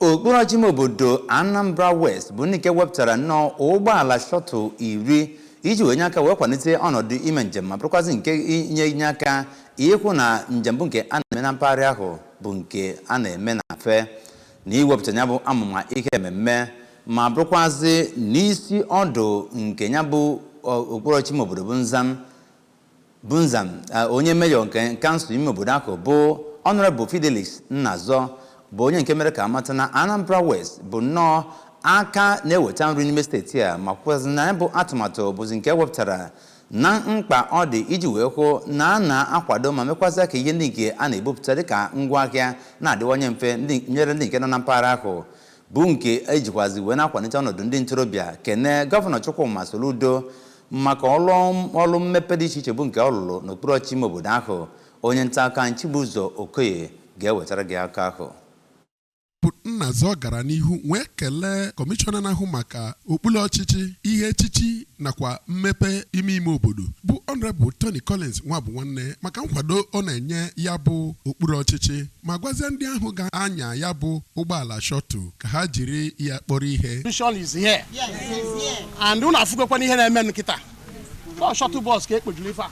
Okpuru ọchịchị ime obodo Anambra West bụ ndị nke wepụtara nnọọ ụgbọala shuttle 10 iji wee nye aka wee kwalite ọnọdụ ime njem, ma bụrụkwazị nke inye aka ịhụ na njem bụ nke a na-eme na mpaghara ahụ bụ nke a na-eme na mfe. Na iwepụta ya bụ amụma ihe mmemme, ma bụrụkwazị n'isi ọdụ nke ya bụ okpuru ọchịchị ime obodo bụ Nzam bụ Nzam, onye meyọ nke kansụl ime obodo ahụ bụ Honorable Fidelis Nnazọ bụ onye nke mere ka amata na Anambra West bụ nnọọ aka na-eweta nri n'ime steeti a, ma kwukwazị na ya bụ atụmatụ bụzi nke ewepụtara na mkpa ọ dị iji wee hụ na a na-akwado ma mekwazịa ka ihe ndị nke a na-ebupụta dịka ngwaahịa na-adịwanye mfe nyere ndị nke nọ na mpaghara ahụ, bụ nke ejikwazi wee na-akwalite ọnọdụ ndị ntorobịa. Kene Gọvanọ Chukwuma Soludo maka ọlụ mmepe dị iche iche bụ nke ọ lụrụ n'okpuru ọchịchị ime obodo ahụ. Onye nta akụkọ anyị Chibuzo Okoye ga-ewetara gị akụkọ ahụ. Bụ Nnazọ gara n'ihu wee kelee kọmishọna na-ahụ maka okpuru ọchịchị, ihe echichi nakwa mmepe ime ime obodo, bụ Honorable Tony Collins Nwabụnwanne, maka nkwado ọ na-enye ya bụ okpuru ọchịchị, ma gwazie ndị ahụ ga-anya ya bụ ụgbọala shuttle ka ha jiri ya kpọrọ ihe. Mission is here. And unu afụgokwana ihe na-eme nkịta. Ọ shuttle bus ka ekpojuru ife a.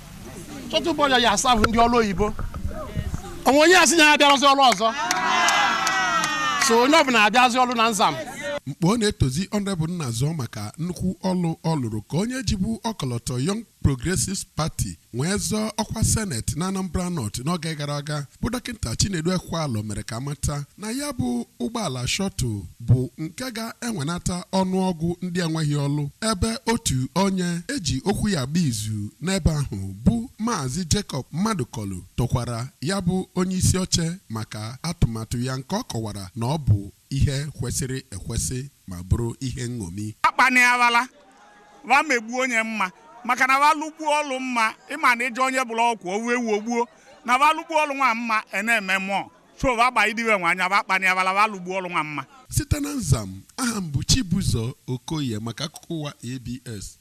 Shuttle bus ya asavụ ndị ọrụ oyibo. Onwe onye asị na ya abịarụzi ọrụ ọzọ. So onye ọbụla abịazi ọrụ na Nzam. Mkpe ọ na-etozi Honorable Nnazọ maka nnukwu ọlụ ọ lụrụ ka onye jibu ọkọlọtọ Young Progressives Party wee zọọ ọkwa seneti na Anambra North n'oge gara aga, bụ Dọkịta Chinedu Ekwealọ, mere ka amata na ya bụ ụgbọala shuttle bụ nke ga-enwenata ọnụọgụ ndị enweghị ọlụ, ebe otu onye eji okwu ya agba izu n'ebe ahụ bụ Maazị Jacob Mmadụkọlụ tokwara ya bụ onye isi oche maka atụmatụ ya, nke ọ kọwara na ọ bụ ihe kwesịrị ekwesị ma bụrụ ihe nṅomi. Akpaniala va megbuo onye mma, maka na va lụgbuo ọlụ mma. Ịma na ịjọ onye bụla ọkwụ owu ewu ogbuo na va lụgbuo ọlụ nwa mma e na-eme mmụọ so va gba idiwe nwa anya va akpaniala va lụgbuo ọlụ nwa mma. Site na Nzam, aha m bụ Chibuzo Okoye maka akụkọ ụwa ABS.